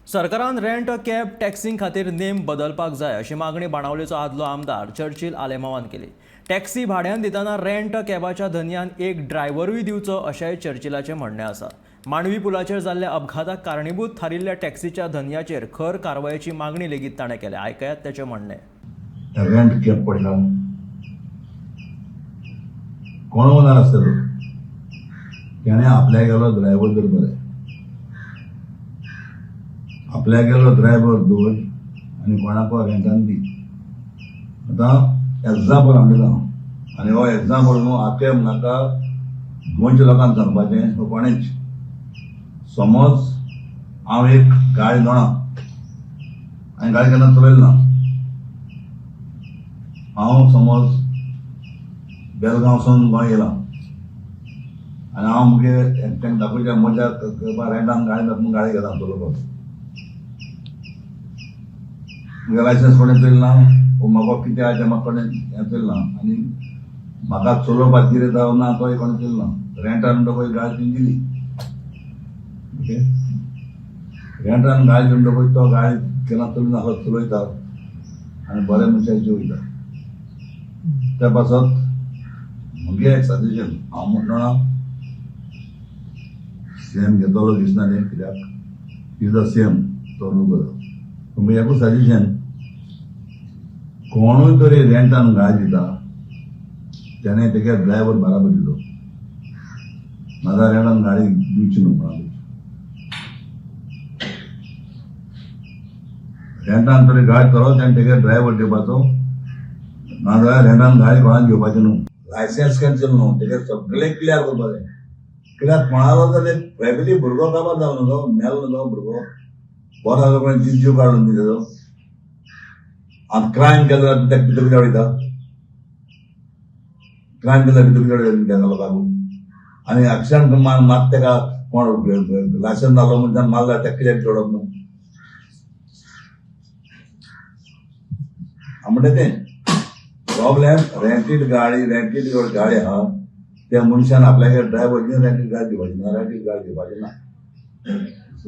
सरकारान rent a cab टॅक्सीं खातीर नेम बदलपाक जाय अशी मागणी बाणावलेचो आदलो आमदार चर्चिल आलेमांवान केली. टॅक्सी भाड्यान दितना रेंट अ कॅबाच्या धनयान एक ड्रायव्हरूय दिवचो अशेंय चर्चिलाचें म्हणणें आसा. मांडवी पुलाचेर जाल्ल्या अपघाताक कारणीभूत थारिल्ल्या टॅक्सीच्या धनयाचेर खर कारवायेची मागणी लेगीत ताणें केल्या. आयकयात ताचें म्हणणें. रेंट कॅब पडला कोण ओनर आसतलो त्याने आपल्या गेलो ड्रायव्हर दर बरें, आपल्या गेलो ड्रायव्हर दवर आनी कोणाक रेंटान दी. आतां एग्जाम्पल हांव दिता आनी हो एग्जाम्पल न्हू आख्खे म्हाका गोंयच्या लोकांक सांगपाचें हो कोणेच. समज हांव एक गाडी जाणा, हांवें गाडी केन्ना चलयली ना. हांव समज बेलगांवसून गोंय येयला आनी हांव मुगे तांकां दाखोवच्या मजा करपा रेंटान गाडी म्हणून गाडी घेता चलोवपाक. मुगे लायसन्स कोणें चलयलें ना, वो म्हाका कितें आहा तें म्हाका कोणें हें चलयलें ना आनी म्हाका चलोवपाक कितें जावं ना तोय कोणें चलयलें ना. रेंटान म्हणटकूच गाडी तिणें दिली, ओके. रेंटान गाडी म्हणटकूच तो गाडी केन्ना चलयना आसलो चलयता आनी बऱ्या मनशाची वयता. त्या पासत मुगे एक सजेशन हांव म्हणटना सीएम घेतलो दिसना न्ही, कित्याक is the CM तो न्हू बरो. पूण एकूच सजेशन, कोणूय तरी रेंटान गाडी दिता तेणे तेगे ड्रायव्हर बराबर दिलो, नाजाल्यार रेंटान गाडी दिवची न्हू कोणाकूच. रेंटान तरी गाडी चलोवप तेणे तेगे ड्रायव्हर दिवपाचो, नाजाल्यार रेंटान गाडी कोणाक घेवपाची न्हू. लायसन्स कॅन्सल न्हू, तेगे सगळें क्लियर करपाचें. कित्याक कोणालो जाल्यार फॅमिली भुरगो काबार जालो न्हू, तो मेलो न्हू, तो भुरगो बरो जालो पण जीव काडलो न्ही तेजो. आतां क्रायम केलो जाल्यार तेका भितर कित्याक वयता? क्रायम केल्यार भितर कित्याक वयता तेका लोकांक? आनी एक्सिडंट मात तेका कोण लायसन्स जालो मनशान मारल्यार तेका कित्याक सोडप न्हू? हांव म्हणटा तें प्रॉब्लेम रेंटीड गाडी, रेंटीड गाडी आहा त्या मनशान आपल्यागे ड्रायव्हर रेंटीड गाडी दिवपाची ना, रेंटीड गाडी दिवपाची ना.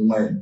मागीर